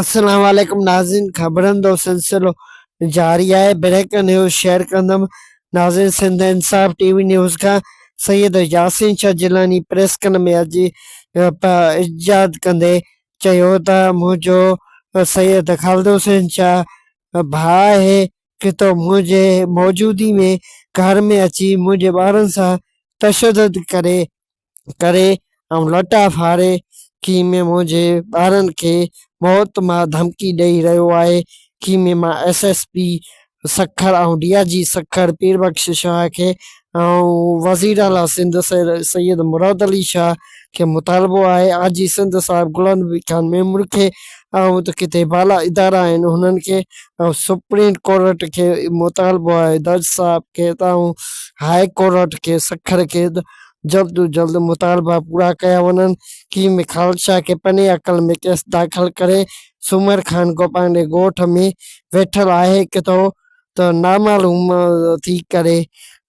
السلام عليڪم ناظرين خبرن جو سلسلو جاري آهي بريڪ نيوز شيئر ڪندم ناظرين Sindh Insaf T V news کان سيد ياسين شاهه جيلاني پريس ڪن ۾ اچي احتجاج ڪندي چيو ته منهنجو سيد خالد حسين شاهه ڀاء آهي ڪتو منهنجي موجودگي ۾ گهر ۾ اچي منهنجي ٻارن سان تشدد ڪري ڪري ۽ لٽا ڦاڙي خيمي منهنجي ٻارن کي موت مان ڌمڪي ڏئي رهيو آهي خيمي مان S S P Sukkur ۽ D I G Sukkur Pir Bakhsh Shah کي ۽ وزير اعليٰ سنڌ سيد مراد علي شاهه کي مطالبو آهي آء جي سنڌ صاحب غلام نبي خان ميمڻ کي ۽ ته ڪٿي بالا ادارا آهن انهن کي ۽ سپريم ڪورٽ کي مطالبو آهي جج صاحب کي ته هاء ڪورٽ کي سکر کي جلد از جلد مطالبا پورا ڪيا وڃن ڪي ۾ خالد شاهه کي پني عقل ۾ ڪيس داخل ڪري سومر خان گوپانگ جي ڳوٺ ۾ ويٺل آهي ڪٿو ته نامعلوم ٿي ڪري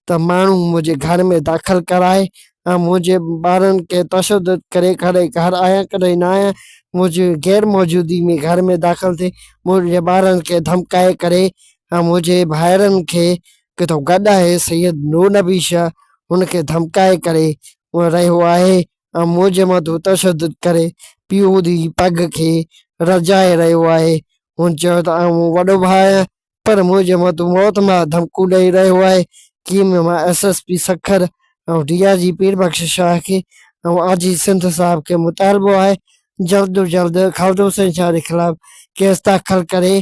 ته ماڻهو منهنجي گهر ۾ داخل ڪرائي ۽ منهنجي ٻارن کي تشدد ڪري ڪڏهن گهر آيا ڪڏهن نه آيا منهنجي غير موجودگي ۾ گهر ۾ داخل ٿي منهنجي ٻارن کي ڌمڪائي ڪري ۽ منهنجي ڀائرن کي ڪٿو گڏ آهي سيد نور نبي شاهه هن کي ڌمڪائي ڪري رهيو آهي ۽ منهنجي مٿان تشدد ڪري پيء جي پڳ کي رجائي رهيو آهي. هن چيو ته آئون وڏو ڀاء آهيان پر منهنجي مٿان موت مان ڌمڪون ڏئي رهيو آهي. ڪيم مان S S P Sukkur ۽ D I G Pir Bakhsh Shah کي ۽ آء جي سنڌ صاحب کي مطالبو آهي جلد از جلد خالد حسين شاهه جي خلاف ڪيس داخل ڪري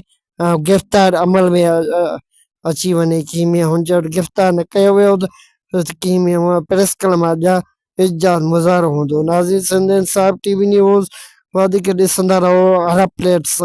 گرفتار عمل ۾ اچي وڃي ڪيميا هن چيو ته گرفتار نه ڪيو ويو ته ڪيميا پريس ڪلب اڳيان احتجاج مظاهرو هوندو ناظرين سنڌ انصاف ٽي وي نيوز وڌيڪ ڏسندا رهو هر اپڊيٽ سان.